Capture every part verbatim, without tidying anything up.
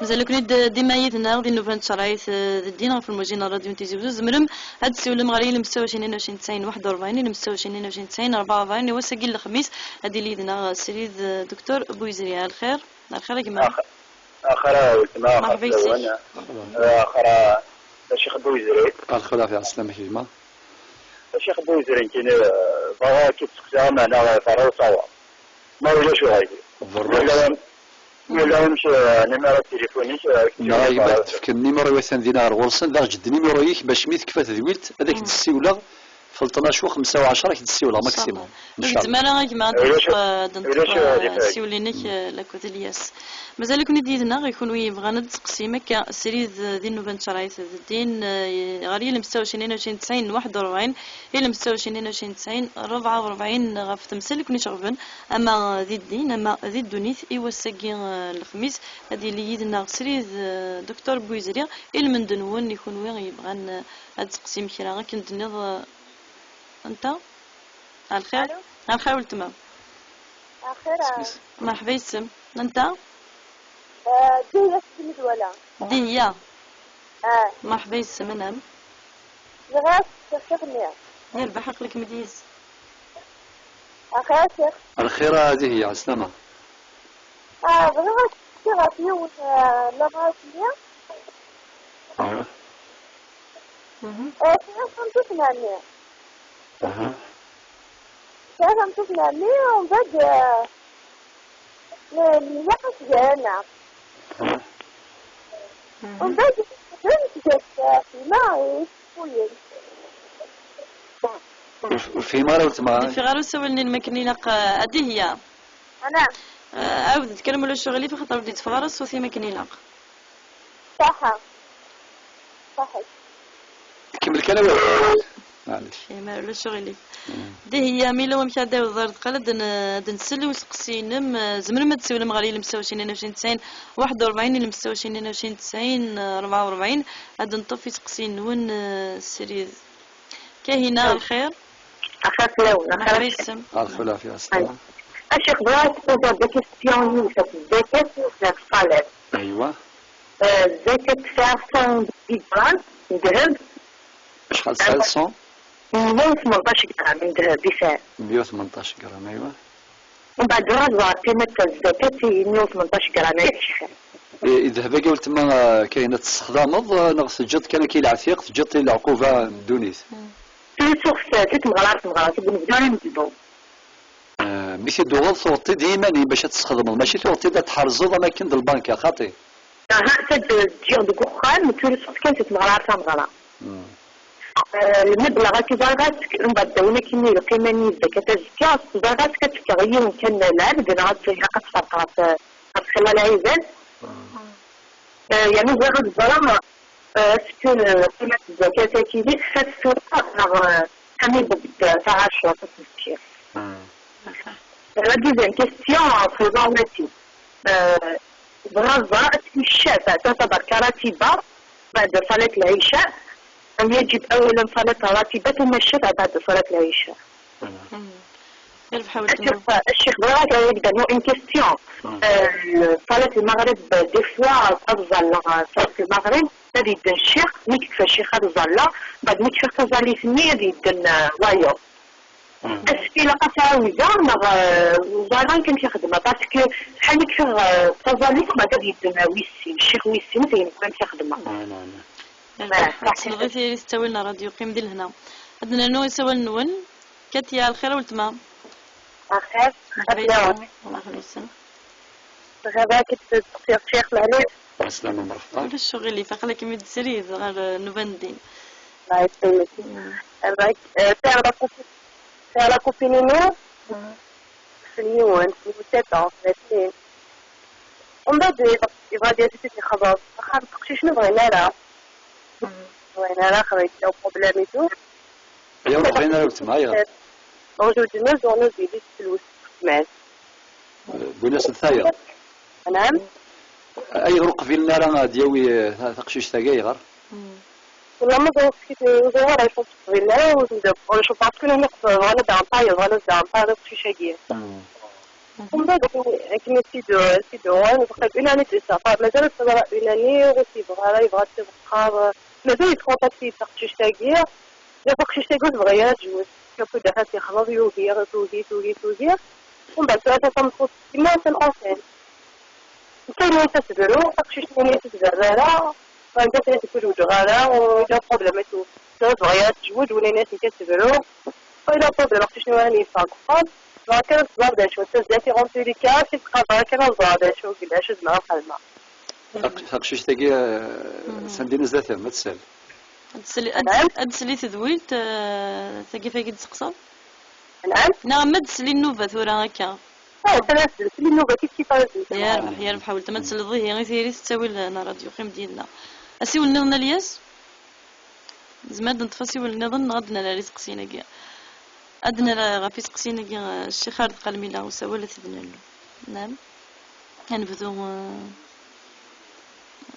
Mazal-iken-id dima yid-neɣ di nnuba n tcerɛit, eh, d ddin ɣef lmujin n ṛṛadyu n Tizi Wezzu. Tzemrem ad d-tessiwlem ɣer yilemsawen ɛecrin ɛecrin tesɛin waḥed u rebɛin, yilemsawen ɛecrin ɛecrin tesɛin ṛebɛa u rebɛin, i wass-agi n lexmis ad yili yid-neɣ, eh, srid, eh, Docteur Bouizri. Ɛelxir, ɛelxir a gma. Ax-, axra weltma, merḥba axra yes-k. Lawan. Axra Ccix Bouizri. Ɛelxir, ɛelxir, ɛelxir a gma. Ccix Bouizri, nekkini, eh, bɣiɣ ad k-id-sseqsiɣ, meɛna, eh, terreḍ ṣṣawa. Ma ulac uɣilif. Berrus. Wala, wala amek, eh, numéro n tilifun-ik, eh, ad k-id-sseqsiɣ. Neɣ a gma, ad d-tefkem numéro i watan dinna ɣer ɣur-sen, d aɣ-ǧedden numéro-ik, bac mi tekfa tedwilt, ad ak-d-ssiwleɣ, f tnac u xemsa u ɛecra ad ak-d-ssiwleɣ, maximum. Inchallah. Ur gzem ara a gma, ad d-neṭṭef, eh, ssiwel-inek, eh, lakked Ilyas. Mazal-iken-id yid-neɣ, i kunwi yebɣan ad d-tseqsim akka srid, eh, di nnuba n tcerɛit d ddin, eh, ɣer yilemsawen ɛecrin ɛecrin tesɛin waḥed u rebɛin, yilemsawen ɛecrin ɛecrin tesɛin ṛebɛa u rebɛin ɣef temsal i ken-iceɣben, ama di ddin, ama di ddunit, i wass-agi, eh, n lexmis, ad yili yid-neɣ srid, eh, Docteur Bouizri, i lmend-nwen, i kunwi yebɣan, eh, ad d-tseqsim kra, akken d-tenniḍ, eh, anta? Ɛelxir? Alo? Ɛelxir weltma. Ɛelxir, ah. Merḥba yes-m. Anta? Ah, Dihya seg Medwala. Dihya. Ah. Merḥba yes-m, anɛam. Bɣiɣ ad ssexsiɣ-nni. Yerbeḥ aql-ikem-id yis. Ɛelxir a Ccix. Ɛelxir a Dihya, ɛeslama. Ah, bɣiɣ ad ssexsiɣ ɣef yiwen, ah, laɣac-nni. Ah. Mhm. Eh, sɛiɣ tameṭṭut n ɛemmi. Aha. Sɛiɣ tameṭṭut n ɛemmi, umbeɛd, eh, n-, nlaq-as gar-aneɣ. Aha. Mhm. Umbeɛd, tga-d, eh, xedma, eh, iseffuyen. Ur, ur fhimeɣ ara weltma. Ur d-iffeɣ ara usawal-nni am akken ilaq, eh, a Dihya. Anɛam. Eh, ɛawed-d kan ma ulac uɣilif, axaṭer ur d-itteffeɣ ara ṣṣut-im akken ilaq. Ṣaḥa. Ṣaḥa. Kemmel kan awal. Maɛlic. Kay, ma ulac uɣilif. Mm. Dihya, ma yella wamek ara d-tawiḍ ɣer deqqal, ad n-, ad nsel i useqsi-inem. Eh, tzemrem ad d-tessiwlem ɣer yilemsawen ɛecrin ɛecrin tesɛin waḥed u rebɛin, yilemsawen ɛecrin ɛecrin tesɛin ṛebɛa u rebɛin, ad neṭṭef iseqsiyen-nwen, eh, srid. Kahina, ɛelxir. Ɛelxir fell-awen, ɛelxir. Merḥba yes-m. Ɛelxir, ɛelxir. A Ccix, bɣiɣ ad k-poser des questions yiwet ɣef zzakat, yiwet ɣef ṣṣalat. Aywa. Eh, zzakat tesɛa cent dix grammes n ddheb. Acḥal tesɛiḍ, cent? Meyya u tmenṭac gram n ddheb i sɛiɣ. Meyya u tmenṭac gram, aywa. Mbeɛd ɣer ẓer qima n zzakat, ihi meyya u tmenṭac gram ay cḥal. I, i ddheb-agi, weltma, eh, Kahina, tessexdameḍ, eh, neɣ teǧǧiḍ kan akka i leɛtiq, teǧǧiḍ-t i leɛquba n ddunit? Tura tuɣ-t, eh, si tmeɣra ar tmeɣra, seg unebdu ar unebdu. Eh, mi t-id-tuɣeḍ, tuɣeḍ-t-id i yiman-im bac ad t-tesxedmeḍ, mačči tuɣeḍ-t-id ad t-tḥerzeḍ am akken d lbanka, xaṭi? Aha, tad ǧǧiɣ deg uxxam, tura tuɣeḍ-t kan si tmeɣra ar tameɣra. Hmm. Eh, lmebleɣ akka ẓriɣ-as, mbeɛd d-awen akkenni lqima-nni n zzakat azekka, ẓriɣ-as ad t-fkeɣ i yiwen kan n lɛebd, neɣ ad ilaq ad t-ferqeɣ ɣef, ɣef xilla lɛibad. Hmm. Eh, yerna bɣiɣ ad ẓreɣ, eh, est-ce que, eh, qima n zzakat-agi tefka-tt tura neɣ, eh, am ibedd taɛacurt ad tt-nefkiɣ? Hmm. La deuxième question, eh, ɣef iḍarren-agi. Eh, bɣiɣ ad ẓreɣ est-ce que ccafa تعتبر كراتبة بعد صلاة العشاء أم يجب أولا صلاة الراتبة ثم الشفع بعد صلاة العشاء؟ Hmm. Yerbeḥ a weltma. Ccix, ccix, bɣiɣ ad ak-d-rnuɣ une question. Hmm. Euh, ṣalat lmeɣrib, des fois, ad ẓalleɣ ṣalat lmeɣrib, ad yedden ccix, mi yekfa ccix ad ẓalleɣ, mbeɛd mi kfiɣ taẓallit-nni ad yedden, euh, wayeḍ. Hmm. Est-ce que ilaq ad t-ɛawdeɣ neɣ, euh, ẓriɣ amek ad xedmeɣ? Parce que acḥal mi kfiɣ, euh, taẓallit, mbeɛd ad yedden, euh, wis sin, ccix wis sin, ur tegneɣ amek xedmeɣ. Ah, non, non. Ad tesleḍ i tayri s ttawil n ṛṛadyu, qqim di lehna. Ad nernu isawalen-nwen. Katia, ɛelxir a weltma. Ɛelxir. Merḥba yes-m. Allah yxellem-sen. Bɣiɣ ad k-id-sseqsiɣ ccix, maɛlic. Ɛeslama, merḥba. Ulac uɣilif, aql-ikem-id srid ɣer, eh, nnuba n ddin. Allah yesselmek. Mm. Bɣiɣ, eh, sɛiɣ la copine, sɛiɣ la copine-inu. Mm. Ṭṭfen yiwen, snin sept ans, tlatin. Umbeɛd yebɣa, yebɣa ad yas-id yexḍeb. Axaṭer teqcicin ur bɣin ara. Mm. Ur bɣin ara, axaṭer yella uproblème et tout. Ayɣer ur bɣin ara weltma, ayɣer? Ur zewǧen, ur zewǧen, ur zewǧen, ur zewǧen, ur zewǧen. Eh, wwin-asen tayeḍ. Anɛam? Ayɣer ur qbilen ara ad d-yawi, eh, ta-, taqcict-agi, ayɣer? Hmm. Wala ma ẓriɣ ur ẓriɣ ara acu qbilen ara, ur zewǧen, ur zewǧen, parce que nnan-iyi bɣan ad d-aɣen tayeḍ, bɣan ad d-aɣen tayeḍ i uqcic-agi. Hmm. Umbeɛd akken, akken i tt-id-, i tt-id-uɣal, bɣiɣ une année de ça. Mazal ur teẓra une année, ur tt-yebɣi ara, yebɣa ad tt-iwqer. Mazal yettkontakti taqcict-agi. Taqcict-agi ur tebɣi ara ad tezweǧ. Yakk-d ahat yexleḍ, yugi, tugi, tugi, tugi. Umbeɛd tura tameṭṭut, imma atan enceinte. Netta yenna-as ad tebru, taqcict-nni ur as-tebɛed ara. Anda tura tezweǧ ara, ur yella problème et tout. Tura tebɣi ad tezweǧ, win yenna-as nekk ad tebru. Ur yella problème, aqcic-nni ur yeffeɣ deg uxxam. Dɣa kan ad tẓer d acu, d tazdayt i ɣur-s uli kan, si tqader kan ad ẓer d acu, d acu zemreɣ ad xedmeɣ. Taq-, taqcict-agi, eh, sendin zdat-m, ad tsel. Ad tsel, ad, ad tsel i tedwilt, eh, tagi, tagi d-tseqsaḍ? Anɛam? Neɣ ma ad tsel i nnuba tura akka? Ah, atan ad tsel i nnuba, kif kif ara tsel. Yerbeḥ, yerbeḥ a weltma, ad tsel ihi i tayri tettawil n ṛṛadyu, qqim-d yid-neɣ. Asiwel nniḍen a Lyas? Nezmer ad neṭṭef asiwel nniḍen neɣ ad d-nerr ar iseqsiyen-agi? Ad d-nerr ɣef iseqsiyen-agi, eh, Ccix Xaled Qalmila, usawal ad t-id-nernu. Naam. Ad nebdu, eh,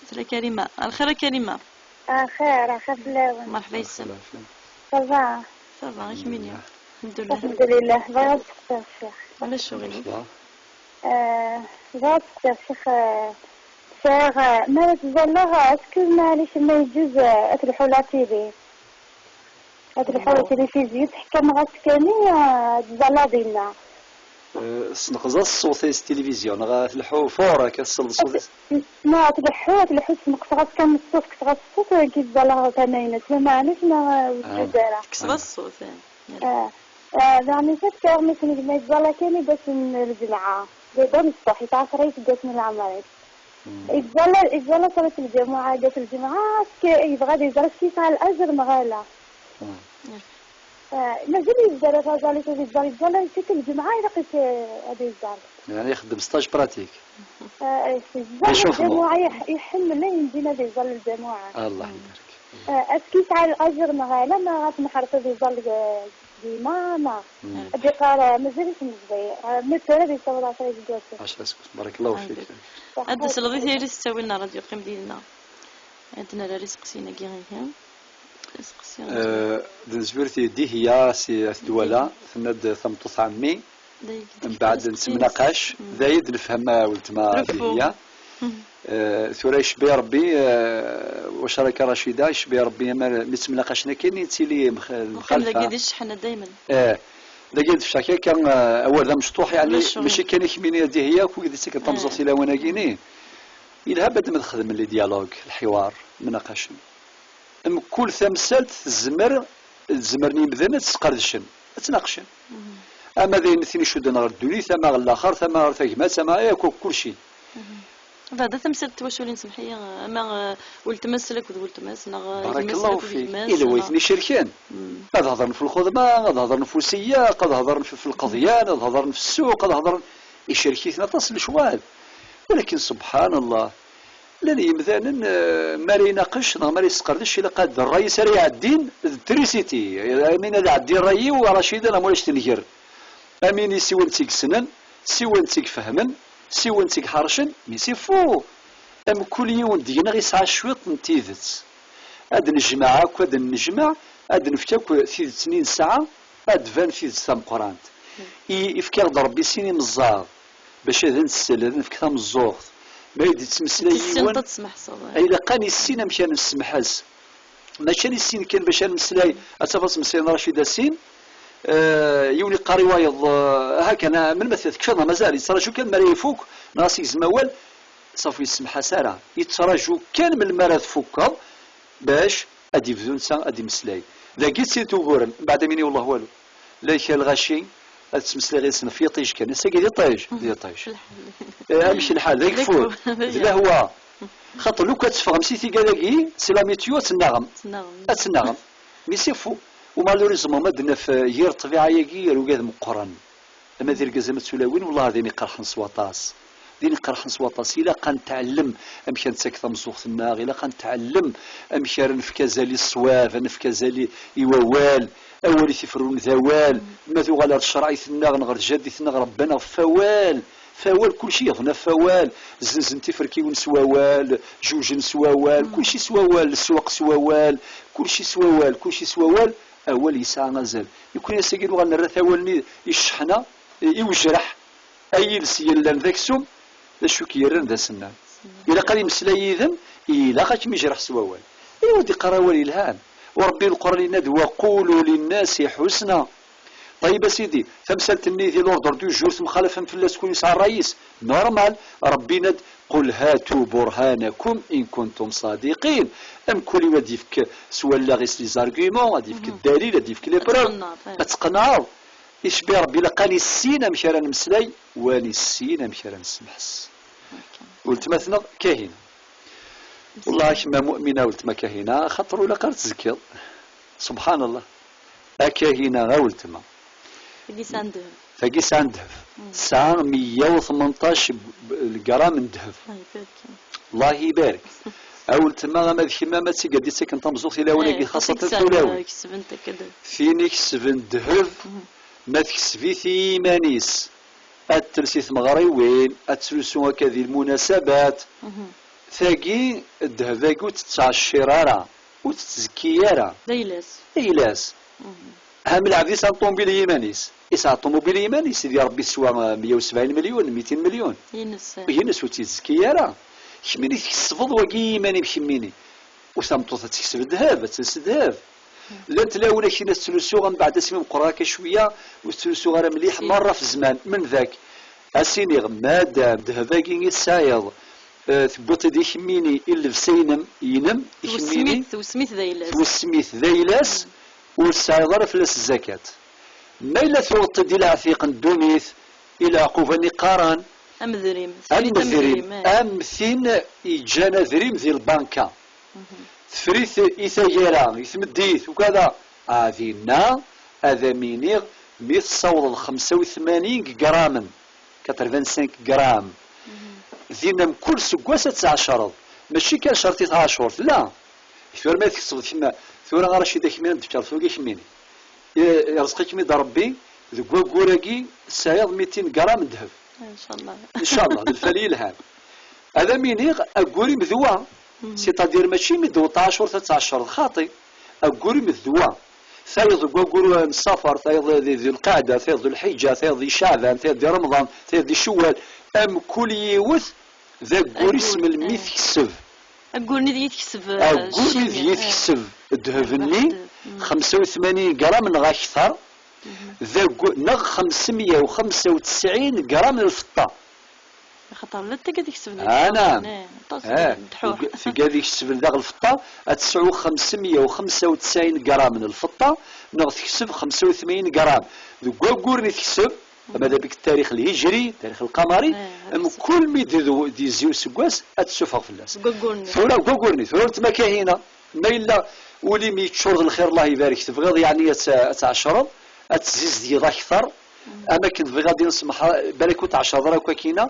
tella Karima. Lxir a Karima. Axir, axir fell-awen. Merḥba yes-m. Ça va? Ça va, i kemmini? Alḥemdulillah. Alḥemdulillah. Bɣiɣ ad seqsiɣ ccix. Ulac ccɣel. Merḥba. Eh, bɣiɣ ad seqsiɣ ccix, eh, sɛiɣ, eh, mi ara ttẓallaɣ, est-ce que maɛlic ma yeǧǧuz, eh, ad telḥu la télé? Ad telḥu la télévision, teḥkameɣ-as kan i, eh, ad tẓalla dinna. Eh, sneqẓ-as ṣṣut-is tilivizyu, neɣ ad telḥu fort akka, tesleḍ ṣṣut-is? Ma ad tleḥḥu, ad tleḥḥu, sneqseɣ-as kan ṣṣut, kkseɣ-as ṣṣut, wagi tẓalla ɣer tama-ines, ma maɛlic, neɣ, eh, ur teǧǧuz ara. Tekkseḍ-as ṣṣut, eh. Eh, eh, daɣen ifat kra mi s-negma yettẓalla kan i wass n lǧemɛa. D, d ameṣṣuḥ, yesɛa ɛecra iseggasen n leɛmer-is. Yettẓalla, yettẓalla ṣṣalat lǧamuɛa, ddat lǧemɛa, est-ce que yebɣa ad yeẓra est-ce que yesɛa lajer neɣ ala. Eh, mazal yebda ara taẓallit ad yeẓẓal, yettẓalla tikkelt lǧemɛa, ilaq-it, eh, ad yeẓẓal. Yeɛni ixeddem stage pratique. Eh, eh, yettẓalla lǧamuɛa, iḥ-, iḥemmel ayen din ad yeẓẓal lǧamuɛa. Allah ibarik. Eh, est-ce que yesɛa lajer neɣ ala, ma ɣas nḥerref ad yeẓẓal, eh, dima, neɣ ad yeqqar, eh, mazal-it mezday, eh, mi tura ad yessaweḍ ɛecra iseggasen. Ɛecra iseggasen, barakallahu fik. Ad d-tesleḍ i tayri s ttawil n ṛṛadyu, qqim did-neɣ. Ad d-nerr ar iseqsiyen-agi, ihi. Iseqsiyen. Eh, d nezwir ti Dihiya si At Dwala, tenna-d tameṭṭut ɛemmi, mbeɛd nettemnaqac, d ay d-nefhem, a weltma Dihiya. Eh, tura icbi Rebbi, eh, wac ara ka Racida, icbi Rebbi, amar mi ttemnaqacen akken, yettili mx-, mxalfa. Dagi di cceḥna daymen. Eh, dagi d cceḥna akka, eh, awal d amecṭuḥ, yeɛni, mačči kan i kemmini a Dihiya, akk wid yettaken tameẓẓuɣt i lawan-agi-ni. Yelha baddem ad xedmen les dialogues, lḥiwar, mnaqacen. Mkul tamsalt tezmer, zemren yimdanen ad tt-sqerdcen, ad tt-naqcen. Ama d ayen tin icudden ɣer ddunit, ama ɣer laxert, ama ɣer tagmat, ama akk, akk kulci. Beɛda tamsalt n twaculin, semḥ-iyi, ama, eh, weltma-s akked weltma-s, neɣ, eh, gma-s akked gma-s, ila wayten icerken. Ad hedren f lxedma, ad hedren f useyyeq, ad hedren f, f lqeḍyan, ad hedren f ssuq, ad hedren, icerk-iten aṭas n lecɣal. Walakin, subḥan Allah, llan yimdanen, eh, mi ara inaqec neɣ mi ara yesqerdec, ilaq ad d ṛṛay-is ara iɛeddin d trisiti. Amin ad iɛeddi ṛṛay-iw, Racida, neɣ ma ulac tenger. Amin i siwen tt-ig-ssnen, siwen tt-ig-fehmen, siwen tt-ig-ḥercen, mi s-ifu. Amkul yiwen deg-neɣ isɛa cwiṭ n tidet. Ad nejmeɛ akk, ad nejmeɛ, ad nefk akk tidet-nni nesɛa, ad d-tban tidet tameqqrant. I, ifka-ɣ-d Ṛebbi sin imeẓẓaɣ, bac ad nsel, ad nefk tameẓẓuɣt. Ma i d-yettmeslay yiwen, ilaq ad nissin amek ad nessemḥes. Mačči ad nissin kan bac ad nmeslay, ad tafeḍ ttmeslayen Racida sin, eh, yiwen iqqar i wayeḍ, eh, ha kan, ah, melmi tekfiḍ neɣ mazal, yettraǧu kan mi ara ifuk, neɣ ad s-igzem awal, ṣafi yessemḥas ara. Yettraǧu kan melmi ara tfukkeḍ, bac ad d-yebdu netta ad d-imeslay. Dagi d tid uguren, mbeɛd amin i wellah walu. La ikal lɣaci, ad ttmeslayeɣ yid-sen ɣef yiṭij kan. Ass-agi d iṭij, d iṭij. Eh, amek lḥal? D ageffur, d lehwa. Xaṭer lukan teffɣem si tigad-agi, si la météo, ad tennaɣem. Ad tennaɣem. Mi s-ifu. U malheureusement, ma d-naf, eh, yir ṭṭbiɛa-agi, ger ugad meqqren. Ama d irgazen, ama d tulawin, wellah d ayen iqerḥen s waṭas. D ayen iqerḥen s waṭas. Ilaq ad netɛellem amek ad nettak tameẓẓuɣt-nneɣ, ilaq ad netɛellem amek ara nefk azal i ṣṣwab, ad nefk azal i, i wawal, awal i t-iferrun d awal, ma tuɣal ar tcerɛit-nneɣ neɣ ar tjaddit-nneɣ rebban-aɣ f wawal, f wawal, kulci yeḍna f wawal, zzenzen tiferkiwin s wawal, jujen s wawal, kulci s wawal, leswaq s wawal, kulci s wawal, kulci s wawal, awal yesɛa azal. Nekkni ass-agi nuɣal nerra-t awal-nni i cceḥna, i, i wejreḥ, ay iles yellan d aksum, d acu k-yerran d asennan? Ilaq ad imeslay yid-m, ilaq ad kem-ijreḥ s wawal. Iwa d-iqqar awal yelhan. U Ṛebbi Leqran yenna-d: "Waqulu linnasi ḥusna." Ṭayib a sidi, tamsalt-nni di l'ordre du jour temxalafem fell-as, kul yesɛa ṛṛay-is. Normal, Ṛebbi yenna-d: "Qul hatu burhanakum in kuntum ṣadiqin." Amkul iwa ad d-yefk s wallaɣ-is les arguments, ad d-yefk ddalil, ad d-yefk les preuves. Ad teqneɛeḍ, eh. Ad teqneɛeḍ. Icbi Ṛebbi ilaq ad nissin amek ara nemmeslay, wa nissin amek ara nessemḥes. Weltma-tneɣ Kahina. Wellah a kemm a Mu'mina, weltma Kahina, axaṭer ur ilaq ara tzekkiḍ. Subḥanallah. A Kahina, a weltma. Tagi sɛan ddheb. Tagi sɛan ddheb. Tesɛa meyya u tmenṭac g-, g-, lgram n ddheb. Allah ibarek. A weltma, ama d kemm, ama d tigad i ttaken tameẓẓuɣt i lawan-agi, xaṣṣatan tulawin. Tin ikesben ddheb, ma tekseb-it i yiman-is, ad tels i tmeɣriwin, ad tlusu akka di lmunasabat. Tagi, ddheb-agi ur tettɛeccir ara, ur tettzekki ara. D ayla-s. D ayla-s. Ham lɛebd yesɛa ṭumubil i yiman-is. Yesɛa ṭumubil i yiman-is, i di Ṛebbi teswa, eh, meyya u sebɛin milyun, mitin milyun. Ines. Ines ur tt-yezzekki ara. Kemmini tkesbeḍ wagi i yiman-im kemmini. U tameṭṭut ad tekseb ddheb, ad tels ddheb. Llant lawan akin ad ttlusuɣ, mbeɛd asmi meqqreɣ akka cwiya, ur ttlusuɣ ara mliḥ, merra f zzman. Mendak, a s-iniɣ, madam ddheb-agi i tesɛiḍ, eh, tewwiḍ-t-id i kemmini, i llebsa-inem, inem, i kemmini, twessem-it, twessem-it d ayla-s. Twessem-it d ayla-s, ur tesɛiḍ ara fell-as zzakat. Ma yella tuɣeḍ-t-id i leɛtiq n ddunit, i leɛquba-nni qqaren, am drim, am drim, eh, am tin yeǧǧan adrim di lbanka. Teffer-it i taggara, i tmeddit, ukada. Ah, dinna, ad am-iniɣ, mi tessawḍeḍ xemsa u tmanyin gramen, quatre-vingt-cinq grammes, dinna mkul seggas ad tɛecreḍ. Mačči kan cerṭ i tɛacurt, la. Tura ma tkesbeḍ kemm, tura a Racid, a kemmini ad d-tefkeḍ tugi kemmini. I-, irẓeq-ikem-id Ṛebbi, deg waggur-agi tesɛiḍ mitin gram n ddheb. Ncallah. Ncallah, d lfal yelhan. Ad am-iniɣ, aggur-im d wa, c'est-à-dire mačči mi d-tewweḍ tɛacurt ad tɛecreḍ, xaṭi. Aggur-im d wa. Tayeḍ deg waggur n Ṣafar, tayeḍ di, di Lqaɛda, tayeḍ di Lḥiǧa, tayeḍ di Caɛban, tayeḍ di Remḍan, tayeḍ di Cewwal. Amkul yiwet d aggur-is melmi tekseb. Aggur-nni d yi-tekseb, eh, aggur-nni d yi-tekseb ddheb-nni, xemsa u tmanyin gram neɣ akter, d aggur, neɣ xemsemya u xemsa u tesɛin gram n lfeṭṭa. Axaṭer llant tigad ikesben. Ah, naam. Aṭas n ddḥuḥ. Tigad ikesben daɣ lfeṭṭa, ad tesɛu xemsemya u xemsa u tesɛin gram n lfeṭṭa, neɣ tekseb xemsa u tmanyin gram. Deg waggur-nni tekseb, ama d abik ttarix lhijri, ttarix lqamari, mkul mi d-, d-yezzi useggas, ad tessufeɣ fell-as. Deg waggur-nni. Tura, deg waggur-nni, tura weltma Kahina, ma yella ul-im yeččur d lxir, Allah ibarek, tebɣiḍ yeɛni ad t-, ad tɛecreḍ, ad tzizdgeḍ akter, am akken tebɣiḍ ad d-iniḍ semmeḥ, balak ur tɛecreḍ ara akk akkin-a,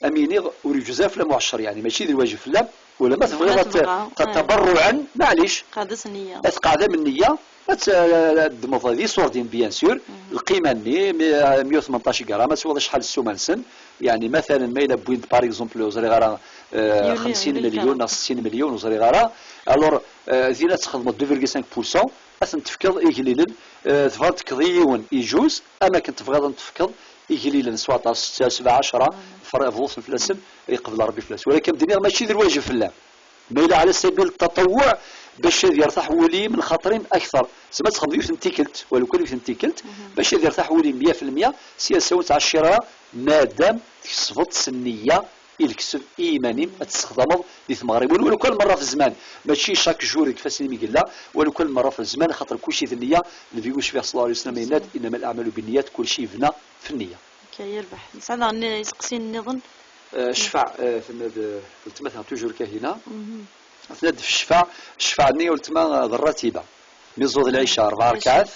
am iniɣ, ur yeǧuz ara fell-am uɛeccer, yeɛni mačči d lwajeb fell-am, wala ma tebɣiḍ ad t-, tabarruɛen, maɛlic. Ad tqeɛɛed am nniya, ad t-, ad ddmeḍ d iṣurdiyen, bien sûr, lqima-nni, mi-, meyya u tmenṭac gram, ad teswiḍ acḥal ssuma-nsen, yeɛni, matalan, ma yella wwin-d, par exemple, ur ẓriɣ ara, eh, xemsin milyun neɣ settin milyun, ur ẓriɣ ara, alors, eh, din ad txedmeḍ deux virgule cinq pour cent, ad ten-tefkeḍ igellilen, eh, tebɣiḍ ad tekkeḍ i yiwen, iǧuz, am akken tebɣiḍ ad ten-tefkeḍ igellilen s waṭas, setta, sebɛa, ɛecra, fer-, bḍu-ten fell-asen, yeqbel Ṛebbi fell-asen. Walakin am d-nniɣ, mačči d lwajeb fell-am. Ma yella ɛla sabil ttaṭawwuɛ, bac ad yertaḥ wul-im, lxaṭer-im akter. Tzemreḍ ad txedmeḍ yiwet n tikkelt, wala kan yiwet n tikkelt, bac ad yertaḥ wul-im meyya fi lmeyya, si ass-a ur ttɛeccir ara, madam tkesbeḍ s nniya i lekseb i yiman-im, ad tessexdameḍ di tmeɣriwin, wala kan merra f zzman, mačči chaque jour deg ifassen-im i yella, wala kan merra f zzman, axaṭer kulci d nniya. Nnbi ucbiḥ ṣalla Llahu ɛalayhi wa sallam yenna-d: "Innama l-aɛmalu binniyat", kulci yebna f nniya. Ok, yerbeḥ. Nesɛa daɣen iseqsiyen nniḍen? Eh, ccfaɛ, eh, tenna-d, eh, weltma-tneɣ toujours Kahina. Tenna-d f ccfaɛ, ccfaɛ-nni weltma, eh, d rratiba. Mi tẓuḍ lɛica rebɛa rkaɛat,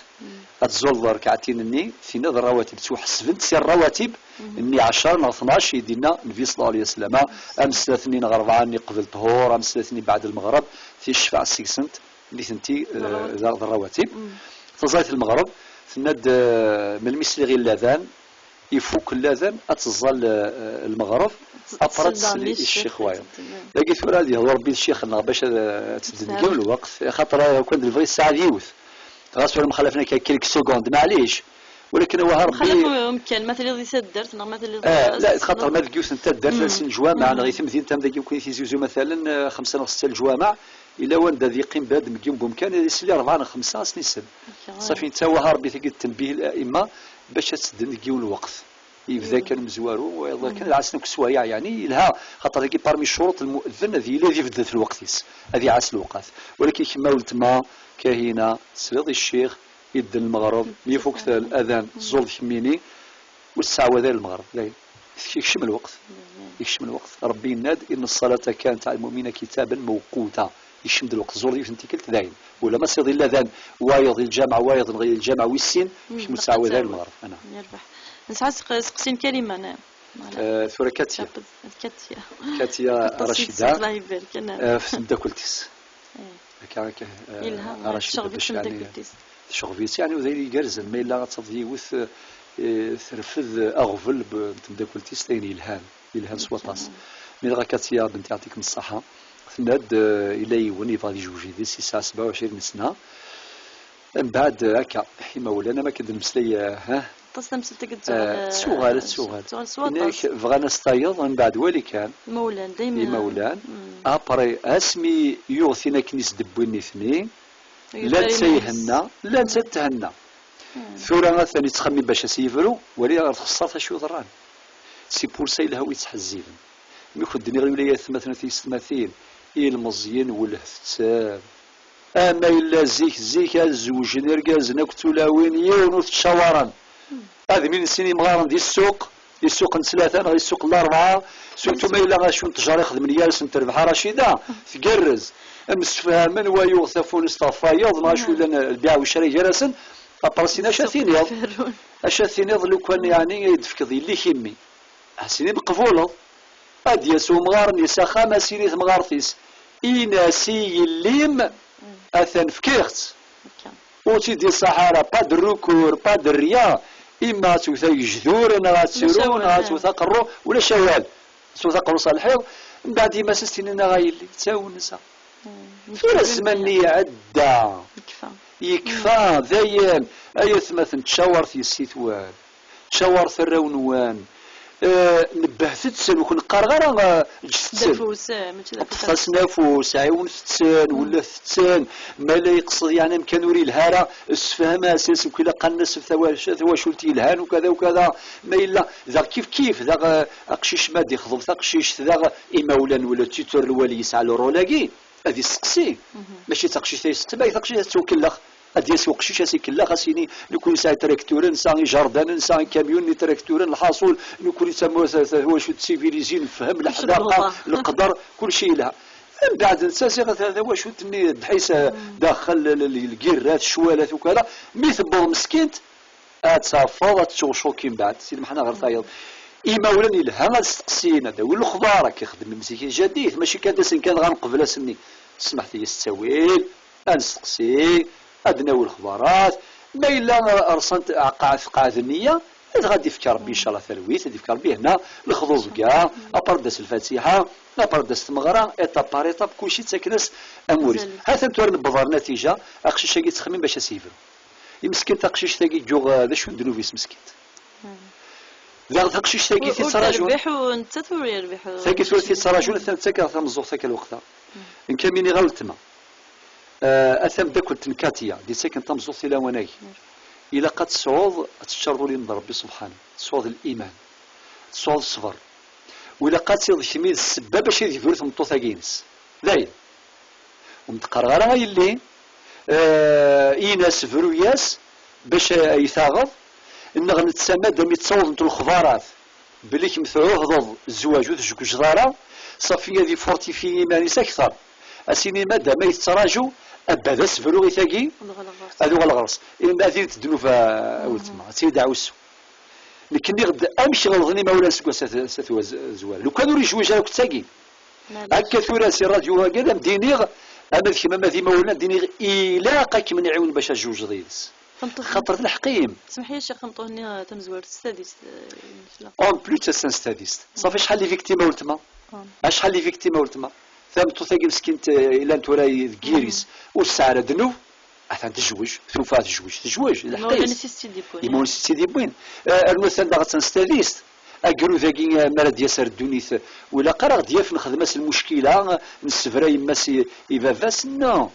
ad tẓuleḍ rkaɛtin-nni, tinna d rrawatib, ttwaḥesbent si rrawatib-nni ɛecra neɣ tnac i d-inna Nnbi ṣalla Llahu ɛalayhi wa sallam, am snat-nni neɣ rebɛa-nni qbel ṭhur, am snat-nni beɛd lmeɣreb, ti ccfaɛ seg-sent, nitenti, eh, d rrawatib. D rrawatib. Taẓayt n lmeɣreb, tenna-d, eh, melmi sliɣ i lladan, ifuk lladan, ad teẓẓal, eh, lmeɣreb, après ad tsel i ccix wayeḍ. Dagi tura ad yehdu Ṛebbi d ccix-nneɣ bac ad, eh, ad tdengem lweqt, axaṭer, eh, kan d lebɣi ssaɛa d yiwet. Ɣas wala mxalafen akka quelques secondes, maɛlic. Walakin awah a Rebbi. Xalaf umkan, ma tiliḍ di taddart neɣ ma tiliḍ. Ah, la, xaṭer ma deg yiwet n taddart, mm, ass n leǧwameɛ, mm, neɣ i temdint am dagi, nekkni Tizi Uzzu, matalan, eh, xemsa neɣ setta leǧwameɛ, yella wanda ad yeqqim bnadem deg yiwen n wemkan, ad isel i rebɛa neɣ xemsa, ad sen-isel. Ṣafi, netta awah a Rebbi, tagi d tenbih l-a'imma, bac ad tedden deg yiwen n lweqt. Yebda kan umezwaru, wayeḍ kan, mm, ɛassen akk sswayeɛ, yeɛni, yelha, xaṭer dagi parmi ccuruṭ lmu'eddin ad yili ad ibedd at lweqt-is, ad iɛass lewqat. Walakin kemm a weltma, kahina, tesliḍ i ccix, idden lmeɣreb, mi ifuk ladan, tẓureḍ kemmini, ur tettɛawad ara lmeɣreb, dayen. Yekcem lweqt. Yekcem lweqt. Rebbi yenna-d, إن الصلاة كانت على المؤمنين كتابا موقوتا. Yekcem-d lweqt. Tẓureḍ yiwet n tikkelt, dayen. Wala ma tesliḍ i ladan wayeḍ di lǧameɛ, wayeḍ neɣ di lǧameɛ wis sin, kemm ur tettɛawad ara lmeɣreb. Ana. Yerbeḥ. Nesɛa seq-, seqsi n Kariman. Eh, tura Katia. Katia. Katia Racida. Eh, f temdakelt-is. Eh. Akka, akka, eh, yelha, ara tceɣb-itt temdakelt-is. Tceɣb-itt, yeɛni, d ayen igerrzen. Ma yella ad tafeḍ yiwet, eh, terfed aɣbel n temdakelt-is, d ayen yelhan, yelhan s waṭas. Mi dɣa Katia Benti, yeɛṭikem ṣṣeḥḥa, tenna-d, eh, yella yiwen yebɣa ad yejwej yid-s, yesɛa sebɛa u ɛecrin n sna. Mbeɛd, eh, akka, imawlan, am akken d-nemmeslay, eh, ha? Aṭas tamsalt i yettuɣal, eh, tettuɣal, tettuɣal. Tettuɣal s waṭas. Bɣan ad s-tayeḍ, mbeɛd wali kan. Imawlan, daymen. Imawlan. Après, asmi yuɣ tin akken i s-d-wwin nitni, llant thenna, llant thenna. Tura atan yettxemmim bac ad s-yebru, wali ɣer txeṣṣart acu yeḍran. C'est pour ça yelha wi yettḥezziben. Mi kent-d-nniɣ, ay ulayat, atmaten, a tiyessetmatin, ilmeẓyen welheten. Ama yella zik, zik ad zewjen irgazen akked tulawin, yiwen ur t-ttcawaren. Ad mlin sin yimɣaren di ssuq, di ssuq n ttlata neɣ di ssuq n larebɛa, surtout ma yella acu n ttjar i xedmen gar-asen terbeḥ a Racida, tgerrez. Msefhamen, wa yuɣ tafunast ɣef wayeḍ, neɣ acu yellan lbiɛ ucray gar-asen, après sin acu ad tiniḍ? Acu ad tiniḍ lukan, yeɛni, ay d-tefkeḍ yelli-k i mmi? Ad s-tiniḍ qbuleḍ. Ad d-yas umɣar-nni s axxam, ad s-yini i temɣart-is, ini-as i yelli-m atan fkiɣ-tt. Ur tt-id-iṣaḥ ara, pas de recours, pas de rien. Imma ad tewwet agejdur, neɣ ad tiru, neɣ ad tewwet aqerru, ulac awal. Ad tewwet aqerru-s ɣer lḥiḍ, mbeɛd yemma-s ad s-tini, neɣ a yelli, d tawenza. Tura zzman-nni iɛedda. Yekfa. Yekfa, dayen. Ay atmaten, ttcawaret yessi-twen. Ttcawaret arraw-nwen. Eh, nebbehtet-ten, ur ken-qqareɣ ara, eh, ǧǧet-ten. Ṭṭfet-asen afus, ɛiwnet-ten, wellet-ten. Ma yella yeqsed, yeɛni, amkan ur yelha ara, ssefhem-as, as-, qqareɣ-as tawa-, tawacult yelhan, ukada, ukada. Ma yella, daɣ kif kif, daɣ, eh, aqcic ma d-ixḍeb taqcict, daɣ imawlan wala tutor lwali yesɛa le rôle-agi, ad yesteqsi. Mačči d taqcict ay yesteqsi, ma d taqcict ad tt-ukellex. Ad d-yas uqcic, ad s-ikellex, ad s-yini, nekkni nesɛa itrakturen, nesɛa ijerdanen, nesɛa ikamyunen, itrakturen, lḥaṣul, nekkni d tamurt, tawacult civilisée, nefhem leḥdaqa, leqder, kulci yelha. Mbeɛd netta ziɣ ta-, tawacult-nni ddḥis, daxel l-, l-, lgirrat, ccwalat, ukala, mi tewweḍ meskint, ad tafeḍ, ad tettewcuki mbeɛd, si lmeḥna ɣer tayeḍ. Imawlan yelha ad steqsin, ad awin lexbar, akka xedmen zik ijadit, mačči kan d asen kan dɣa nqebl ass-nni. Smeḥt-iyi s ttawil, ad nesteqsi, ad d-nawi lexbarat, ma yella rsant, qeɛ-, tqeɛɛed nniya, dɣa ad d-ifk Rebbi, ncallah, talwit, ad d-ifk Rebbi hna, lexḍubga, après ad d-tas lfatiḥa, après ad d-tas tmeɣra, étape par étape, kulci ttaken-as amur-is. Ha-t-an tura newweḍ ɣer natija, aqcic-agi yettxemmim bac ad s-yebru. Imeskin taqcict-agi yuɣ, eh, d acu n ddnub-is meskint. Daɣ taqcict-agi ur, ur tettraǧu. Terbiḥ u nettat ur yerbiḥ. Tagi tura tettraǧu, atan tettak tameẓẓuɣt akka lweqt-a. N Kamini ɣer weltma. Eh, a tamdakkelt n Katia, d-yettaken tameẓẓuɣt i lawan-agi. Ilaq ad tesɛuḍ, ad teččareḍ ul-im d Rebbi subḥanu, tesɛuḍ liman, tesɛuḍ ṣṣber. U ilaq ad tiḍ kmi d ssebba bac ad yebru tmeṭṭut-agi-ines. Dayen. Ur m-d-qqareɣ ara a yelli, eh, in-as bru-yas bac ay taɣeḍ, neɣ netta madam i ttawḍent lexbarat belli kemm tɛuhdeḍ zzwaǧ ur tjewwjeḍ ara, ṣafi ad ifortifi iman-is akteṛ. Ad s-ini madam ay tettraǧu, abad asebru i tagi, ad uɣaleɣ ɣer-s. Ad uɣaleɣ ɣer-s. Ad ilint ddnub a, a weltma, ad tt-id-ɛussu. Nekk nniɣ-d amek ɣelḍen imawlan seg wass at, at waz-, zwar. Lukan ur yejwij ara akk d tagi. Akka tura si rradyu-agi ad am-d-iniɣ, ama d kemm ama d imawlan, ad d-iniɣ ilaq ad kem-nɛiwen bac ad tjewjeḍ yid-s. Xaṭer d lḥeqq-im. Smeḥ-iyi a ccix, tameṭṭut-nni tamezwarut s tadist, eh, i d-nesla. En plus, attan s tadist. Ṣafi acḥal les victimes a weltma? Acḥal les victimes a weltma? Tameṭṭut-agi meskint, eh, ilan tura deg yiri-s. Ur tesɛi ara ddnub. Atan tejwej, tufa tejwej, tejwej, d lḥeqq-is. Imawlan-is i s-tt-id-yewwin. Imawlan-is i s-tt-id-yewwin. Eh, rnu atan daɣ attan s tadist. Agrud-agi, eh, mi ara d-yas ar ddunit, eh, ula qqareɣ d-yaf nexdem-as lmuckila, eh, nessebra yemma-s i, i baba-s, non.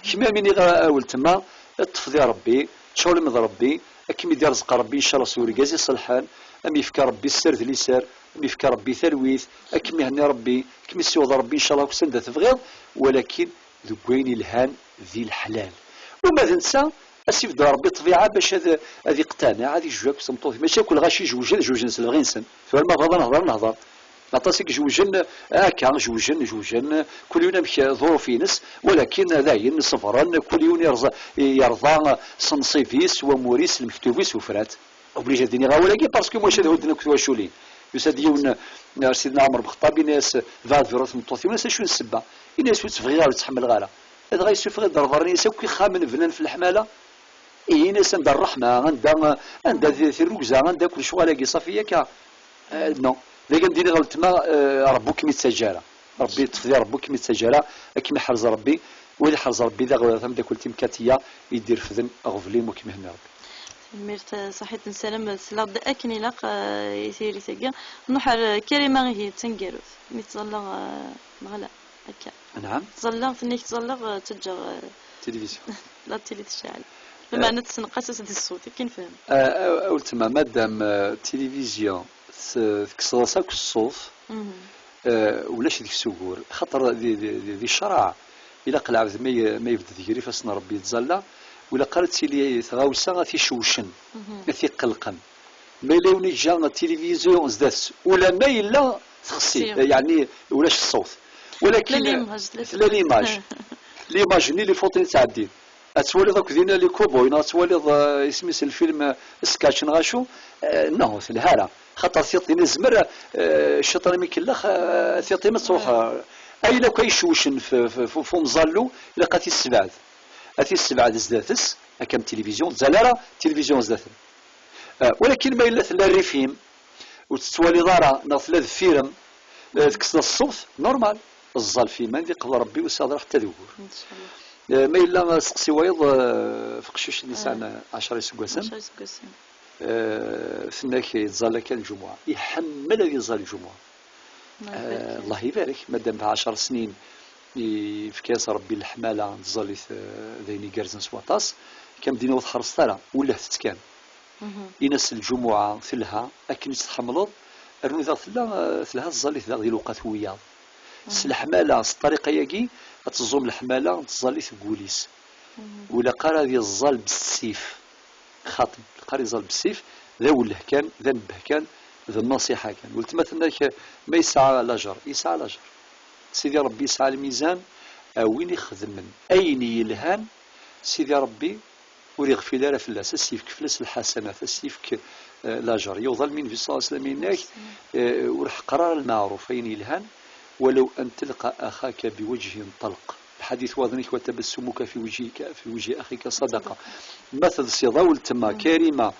Kemm am iniɣ a, a weltma, ṭṭef di Rebbi, tcawlem d Rebbi, ad kem-id-irẓeq Rebbi, ncallah, s urgaz iṣelḥen, am yefka Rebbi sser d liser, am yefka Rebbi talwit, ad kem-ihenni Rebbi, ad kem-issiweḍ Rebbi, ncallah, akk s anda tebɣiḍ, walakin deg wayen ilhan di leḥlal. Uma d netta, ad s-ibdel Rebbi ṭṭbiɛa bac ad, ad iqtanaɛ, ad ijju akk s tmeṭṭut. Mačči akk lɣaci jewjen, jewjen s lebɣi-nsen. Tura ma bɣiḍ ad nehḍer, nehḍer. Aṭas i ijewjen akka, jewjen, jewjen, kul yiwen amek ḍuruf-ines, walakin dayen ṣebren, kul yiwen yerẓa, yerḍa s nnṣib-is, s wamur-is, s lmektub-is, ufran-t. Obligé ad d-iniɣ awal-agi, parce que maca ad hudden akk twaculin. Yusa-d yiwen, eh, ar Sidna Ɛmer Bexṭab, yenna-yas, "Bɛed bru tmeṭṭut-iw", yenna-as, "Acu n ssebba?" Yenna-yas, "Ur tt-bɣiɣ ara, ur tt-ḥemmleɣ ara." Dɣa yessufeɣ-d rrbeṛ-nni-s akk ixxamen bnan f leḥmala. Ihi, yenna-yas, "Anda ṛṛeḥma, anda, anda di tirrugza, anda akk lecɣal-agi, ṣafi yakka." Eh, non. Dagi am d-iniɣ weltma, eh, Ṛebbi ur kem-ittaǧǧa ara. Ṛebbi yeṭṭef di Ṛebbi ur kem-ittaǧǧa ara, ad kem-iḥrez Ṛebbi, u ad iḥrez Ṛebbi daɣ tameddakelt-im Katiya i d-irefden aɣbel-im, u ad kem-ihenni Ṛebbi. Tanemmirt, eh, ṣaḥit, nessaram tesleḍ-d akken ilaq, eh, i tiririt-agi. Nruḥ ar, eh, Karima, ihi d taneggarut. Mi ttẓallaɣ, eh, neɣ ala, akka. Anɛam? Ttẓallaɣ, tenna-k ttẓallaɣ, eh, ttaǧǧaɣ, eh, tilivizyu. La tili tecɛel. Eh. Lameɛna tessenqas-as di ṣṣut, akken nefhem. Eh, eh, a weltma, madam, eh, tilivizyu, t-, tekkseḍ-as akk ṣṣut, eh, ulac deg-s ugur. Xaṭer di, di, di, di ccreɛ, ilaq lɛebd ma ye-, ma yebded gar ifassen n Ṛebbi yettẓalla, ur ilaq ara ad tili tɣawsa ad t-icewcen, ad t-iqelqen. Ma yella yiwen iǧǧa tilivizyu zdat-s, ula ma yella texsi, yeɛni ulac ṣṣut. Walakin tella l'image, tella l'image. L'image-nni, les photos-nni ttɛeddin. Ad twaliḍ akk dinna les cow-boys, neɣ ad twaliḍ, eh, isem-is lfilm, eh, Sketch neɣ acu, eh, non, ur telha ara. Xaṭer tiṭ-nni tezmer, eh, cciṭan mi kellex, eh, tiṭ-im ad truḥ, eh, ayen akk ay icewcen f, f, f, f umẓallu, ilaq ad t-issebɛed. Ad t-issebɛed zdat-s, akka am tilivizyu, ur tẓall ara tilivizyu zdat-m. Eh, walakin ma yella tella rrif-im, ur tettwaliḍ ara, neɣ tella deffir-m, eh, tekkseḍ-as ṣṣut, normal. Ẓẓal f iman, ad iqbel Ṛebbi, ur tesɛiḍ ara ḥetta d ugur. Inchallah. Eh, ma yella, eh, seqsi wayeḍ, eh, f uqcic-nni yesɛan ɛecra iseggasen. Ɛecra iseggasen. Eh, tenna-k yettẓalla kan lǧumuɛa. Iḥemmel ad iẓẓal lǧumuɛa. Allah ibarek. Eh, Allah ibarek. Madam ɛecra snin, yefka-yas Ṛebbi leḥmala n tẓallit, eh, d ayen igerrzen s waṭas. Kam din ur tḥerṣeḍ ara, ullah tettkan. Ini-as lǧumuɛa telha akken i tt-tḥemmleḍ, rnu daɣ tella, eh, telha tẓallit daɣ di lewqat wiyaḍ. S leḥmala, s ṭṭariqa-agi, ad teẓẓum leḥmala n tẓallit deg wul-is. Ur ilaq ara ad iẓẓal bessif. Xaṭi, ilaq ara iẓẓal bessif, d awelleh kan, d anebbeh kan, d nnasiḥa kan. Weltma tenna-k, ma yesɛa lajer? Yesɛa lajer. Sidi Ṛebbi yesɛa lmizan, a win ixedmen ayen yelhan, Sidi Ṛebbi ur iɣfil ara fell-as, ad s-yefk fell-as lḥasanat, ad s-yefk, eh, lajer. Yuḍal mi Nnbi ṣalla Llahu ɛalayhi wa sallam yenna-k, eh, ur ḥeqqer ara lmeɛruf, ayen yelhan, walaw an telqa axaka biwajhin ṭalq. Lḥadit waḍen-ik, wa tabassumuka fi wajhika, fi wajhi axika sadaqa. Ma teḍsiḍ a weltma Karima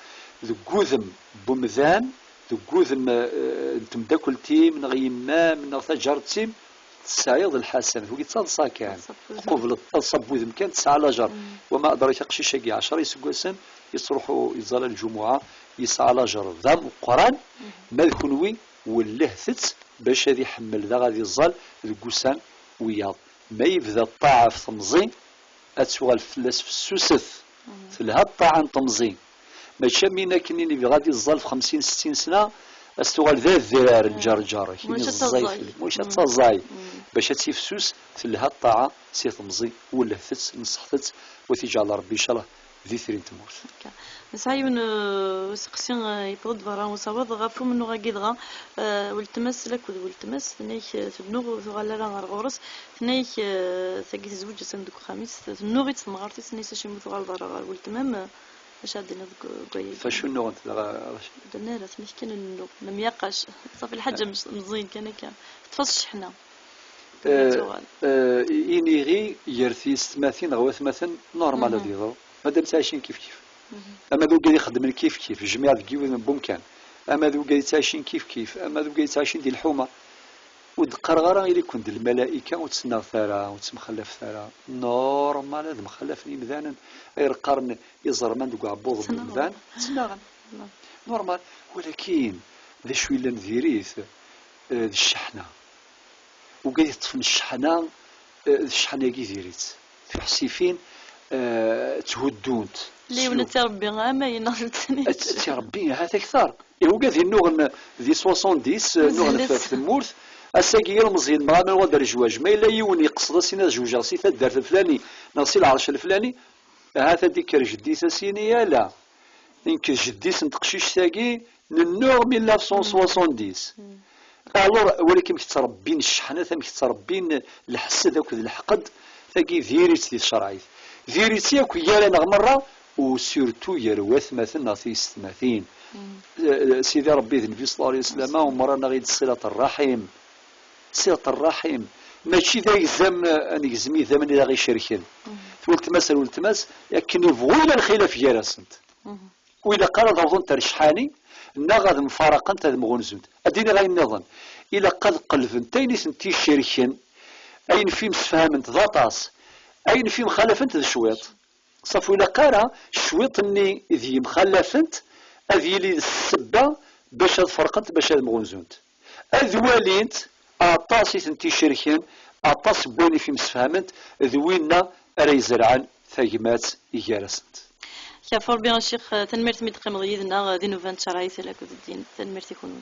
deg wudem n wemdan, deg wudem, eh, n temdakelt-im, neɣ yemma-m, neɣ taǧaret-im, tesɛiḍ lḥasanat, wagi d taḍsa kan. Taḍsa n wudem. Tqubleḍ taḍsa n wudem kan, tesɛa lajer. Wama adraka, aqcic-agi ɛecra iseggasen, yettruḥu yettẓalla lǧumuɛa, yesɛa lajer d ameqqran, ma d kenwi, welleh-t bac ad iḥemmel daɣ ad iẓẓal deg ussan wiyaḍ. Ma yebda ṭṭaɛa f temẓi, ad tuɣal fell-as fessuset. Telha ṭṭaɛa n temẓi. Mačči am win akken i yebɣa ad iẓẓal f xemsin settin sna, ad s-tuɣal d adrar n lǧerǧer-ik. Mačči ad taẓay. Mačči ad taẓay. Bac ad tifsus, telha ṭṭaɛa si temẓi, welleh-tt, neṣṣeḥ-tt, wa t-iǧɛel Ṛebbi, ncallah, d itri n tmurt. Akka. Nesɛa yiwen, eh, useqsi, eh, yewweḍ-d berra usawaḍ ɣef umennuɣ-agi dɣa, eh, weltma-s, lakked weltma-s, tenna-k, eh, tennuɣ ur tuɣal ara ɣer ɣur-s, tenna-k, eh, tagi tezweǧ atan deg uxxam-is, tennuɣ-itt temɣart-is, tenna-yas, "Acimi ur tuɣaleḍ ara ɣer weltma-m?" Acu ara d-tiniḍ deg, deg wayagi? F acu nnuɣent dɣa, Racid? Ur d-tenni ara, tenna-k kan nennuɣ, nemyaqac. Ṣafi lḥaǧa meẓ-, meẓẓiyen kan akka. Teṭṭef-as cceḥna. Eh, eh, iniɣi gar tyessetmatin neɣ watmaten, normal ad yeḍru. Madam ttɛicin kif kif. Ama d wigad ixeddmen kif kif, jmiɛ deg yiwet n wemkan. Ama d wigad yettɛicin kif kif, ama d wigad yettɛicin di lḥuma. Ur d-qqareɣ ara ili-ken d lmalayika, ur ttnaɣet ara, ur ttemxallafet ara. Normal ad mxallafen yimdanen, ay qqaren iẓerman deg uɛebbuḍ n umdan, ttnaɣen. Normal. Walakin d acu yellan diri-t, eh, d cceḥna. Ugad yeṭṭfen cceḥna, eh, d cceḥna-agi diri-tt. Tiḥsifin, eh, tthuddunt. Liwen ad tirebbi amayen neɣ d tnit. Ad tirebbi ahat akter. Ihi ugad innuɣen di soixante-dix, eh, nnuɣen ɣef temmurt. Ass-agi ilmeẓyen meɣ aman ɣad rejwaj. Ma yella yiwen yeqsed asin ad jewjeɣ si taddart leflani neɣ si lɛerc leflani, ahat ad d-ikker jeddi-s asin i ala. Nekk d jeddi-s n teqcict-agi, nennuɣ mille neuf cent soixante-dix. Alors, wali amek ttrebbin cceḥnat, amek ttrebbin lḥesd akked lḥeqd, tagi diri-tt di tcerɛit. Diri-tt yakk gar-aneɣ merra, u surtout gar watmaten neɣ tiyessetmatin. Eh, Sidi Rebbi d Nnbi ṣella Llahu ɛalayhi wa sallam, umren-aɣ-id ṣilat rraḥim. Ṣilat rraḥim. Mačči d agzam, eh, ad negzem idammen i aɣ-icerken. Weltma-s ar weltma-s, akken ibɣu yella lxilaf gar-asent. Ur ilaq ara ad awḍent ar cḥani, neɣ ad mfaraqent, ad mɣunzunt. Ad d-iniɣ ayen nniḍen. Ilaq ad qelbent ayen i tent-icerken, ayen fi msefhament d aṭas, ayen fi mxalafent d cwiṭ. Ṣaf ur ilaq ara cwiṭ-nni d yemxalafent ad yili d ssebba bac ad ferqent, bac ad mɣunzunt. Ad walint aṭas i tent-icerken, aṭas n wayen i fi msefhament, d winna ara izerɛen tagmat gar-asent. Kaf Rebbi a Ccix, tanemmirt mi d-teqqimeḍ yid-neɣ di nnuba n tcerɛit akked ddin. Tanemmirt i kunwi.